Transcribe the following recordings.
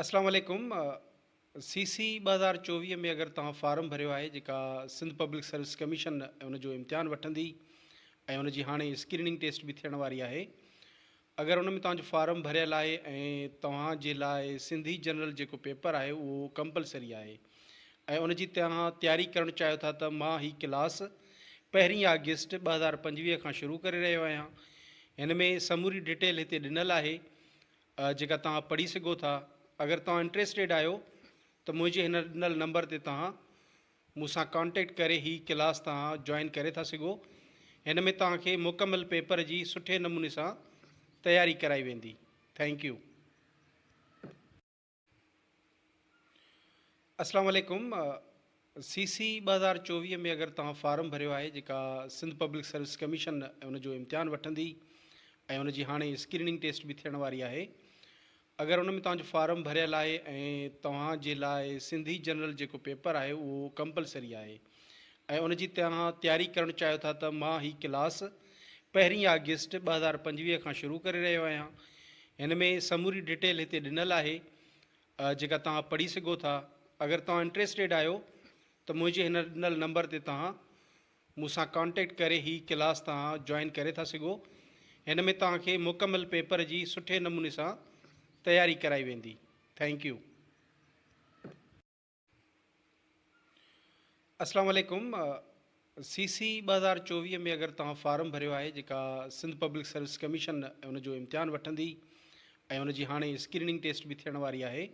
اسلام عليڪم سي سي 2024 ۾ اگر توهان فارم ڀريو آهي جيڪا سنڌ پبلڪ سروس ڪميشن ان جو امتحان وٺندي ۽ ان جي هاڻي اسڪريننگ ٽيسٽ به ٿيڻ واري آهي اگر ان ۾ توهان جو فارم ڀريل آهي ۽ توهان جي لاء سنڌي جنرل جيڪو پيپر آهي اهو ڪمپلسري آهي ۽ ان جي توهان تياري ڪرڻ چاهيو ٿا ته مان هي ڪلاس پهرين آگسٽ 2025 کان شروع ڪري رهيو آهيان هن ۾ سموري ڊيٽيل هتي ڏنل آهي جيڪا توهان پڙهي سگهو ٿا. اگر توهان انٽريسٽيڊ آهيو ته منهنجي هن ڏنل نمبر تي توهان مون سان ڪانٽيڪٽ ڪري هي ڪلاس توهان جوائن ڪري ٿا سگهو. هن ۾ توهان کي مڪمل پيپر جي سٺي نموني سان تياري ڪرائي ويندي. Thank you. اسلام عليڪم سي سي 2024 ۾ اگر توهان فارم ڀريو آهي جيڪا سنڌ پبلڪ سروس ڪميشن ان جو امتحان وٺندي ۽ ان جي هاڻي اسڪريننگ ٽيسٽ به ٿيڻ واري آهي اگر ان ۾ توهان جو فارم ڀريل آهي ۽ توهان جي لاء سنڌي جنرل جيڪو پيپر آهي اهو ڪمپلسري آهي ۽ ان جي توهان تياري ڪرڻ چاهيو ٿا ته مان هي ڪلاس پهرين آگسٽ 2025 کان شروع ڪري رهيو آهيان هن ۾ سموري ڊيٽيل هتي ڏنل آهي جيڪا توهان پڙهي سگهو ٿا. اگر توهان انٽريسٽيڊ آهيو ته منهنجي هن ڏنل نمبر تي توهان مون سان ڪانٽيڪٽ ڪري هي ڪلاس توهان جوائن ڪري ٿا سگهو. هن ۾ توهان کي مڪمل پيپر جي سٺي نموني سان تياري ڪرائي ويندي. Thank you. اسلام عليڪم سي سي 2024 ۾ اگر توهان فارم ڀريو آهي جيڪا سنڌ پبلڪ سروس ڪميشن ان جو امتحان وٺندي ۽ ان جي هاڻي اسڪريننگ ٽيسٽ به ٿيڻ واري آهي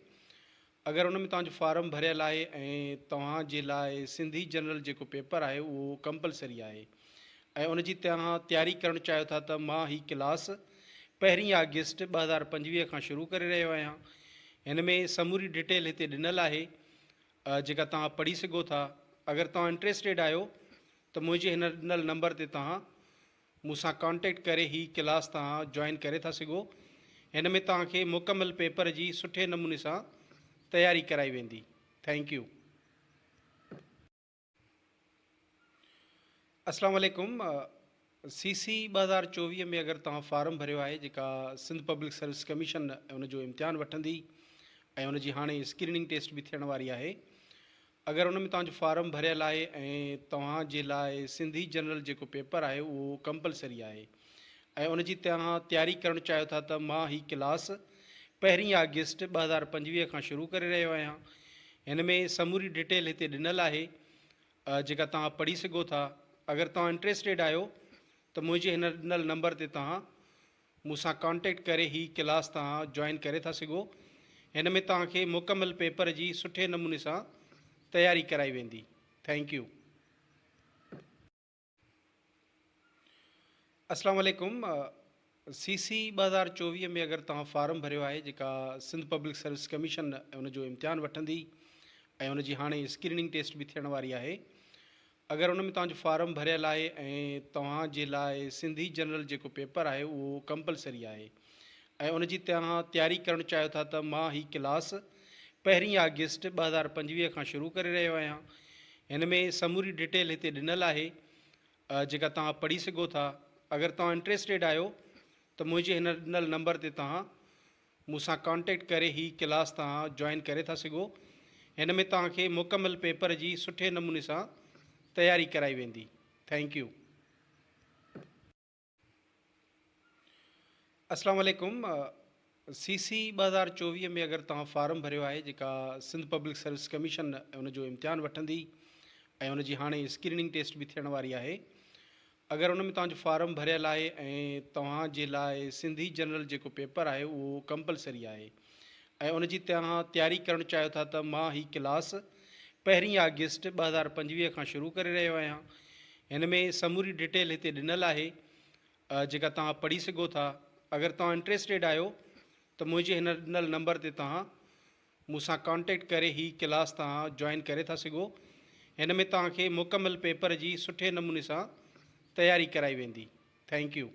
اگر ان ۾ توهان جو فارم ڀريل آهي ۽ توهان جي لاء سنڌي جنرل جيڪو پيپر آهي اهو ڪمپلسري آهي ۽ ان جي توهان تياري ڪرڻ چاهيو ٿا ته مان هي ڪلاس پهرين آگسٽ 2025 کان شروع ڪري رهيو آهيان هن ۾ سموري ڊيٽيل هتي ڏنل آهي جيڪا توهان پڙهي سگهو ٿا. اگر توهان انٽريسٽيڊ آهيو ته منهنجي هن ڏنل نمبر تي توهان مون سان ڪانٽيڪٽ ڪري هي ڪلاس توهان جوائن ڪري ٿا سگهو. هن ۾ توهان کي مڪمل پيپر جي سٺي نموني سان تياري ڪرائي ويندي. Thank you. اسلام عليڪم سي سي 2024 ۾ اگر توهان فارم ڀريو آهي جيڪا سنڌ پبلڪ سروس ڪميشن ان جو امتحان وٺندي ۽ ان جي هاڻي اسڪريننگ ٽيسٽ به ٿيڻ واري آهي اگر ان ۾ توهان جو فارم ڀريل آهي ۽ توهان جي لاء سنڌي جنرل جيڪو پيپر آهي اهو ڪمپلسري آهي ۽ ان جي توهان تياري ڪرڻ چاهيو ٿا ته مان هي ڪلاس پهرين آگسٽ 2025 کان شروع ڪري رهيو آهيان هن ۾ سموري ڊيٽيل هتي ڏنل آهي جيڪا توهان پڙهي سگهو ٿا. اگر توهان انٽريسٽيڊ آهيو ته منهنجي هن ڏنل نمبر تي توهان مون سان ڪانٽيڪٽ ڪري هي ڪلاس توهان جوائن ڪري ٿا سگهو. هن ۾ توهان کي مڪمل پيپر جي سٺي نموني سان تياري ڪرائي ويندي. Thank you. اسلام عليڪم سي سي 2024 ۾ اگر توهان فارم ڀريو آهي جيڪا سنڌ پبلڪ سروس ڪميشن ان جو امتحان وٺندي ۽ ان جي هاڻي اسڪريننگ ٽيسٽ به ٿيڻ واري آهي اگر ان ۾ توهان جو فارم ڀريل آهي ۽ توهان جي لاء سنڌي جنرل جيڪو پيپر آهي اهو ڪمپلسري آهي ۽ ان جي توهان تياري ڪرڻ چاهيو ٿا ته مان هي ڪلاس پهرين آگسٽ 2025 کان شروع ڪري رهيو آهيان هن ۾ سموري ڊيٽيل هتي ڏنل آهي جيڪا توهان پڙهي سگهو ٿا. اگر توهان انٽريسٽيڊ آهيو ته منهنجي هن ڏنل نمبر تي توهان مون سان ڪانٽيڪٽ ڪري هي ڪلاس توهان جوائن ڪري ٿا سگهو. هن ۾ توهان کي مڪمل پيپر جي سٺي نموني سان تياري ڪرائي ويندي. Thank you. اسلام عليڪم سي سي 2024 ۾ اگر توهان فارم ڀريو آهي جيڪا سنڌ پبلڪ سروس ڪميشن ان جو امتحان وٺندي ۽ ان جي هاڻي اسڪريننگ ٽيسٽ به ٿيڻ واري آهي اگر ان ۾ توهان جو فارم ڀريل آهي ۽ توهان جي لاء سنڌي جنرل جيڪو پيپر آهي اهو ڪمپلسري آهي ۽ ان جي توهان تياري ڪرڻ چاهيو ٿا ته مان هي ڪلاس پهرين آگسٽ 2025 کان شروع ڪري رهيو آهيان هن ۾ سموري ڊيٽيل هتي ڏنل آهي جيڪا توهان پڙهي سگهو ٿا. اگر توهان انٽريسٽيڊ آهيو ته منهنجي هن ڏنل نمبر تي توهان مون سان ڪانٽيڪٽ ڪري هي ڪلاس توهان جوائن ڪري ٿا سگهو. هن ۾ توهان کي مڪمل پيپر جي سٺي نموني سان تياري ڪرائي ويندي. Thank you.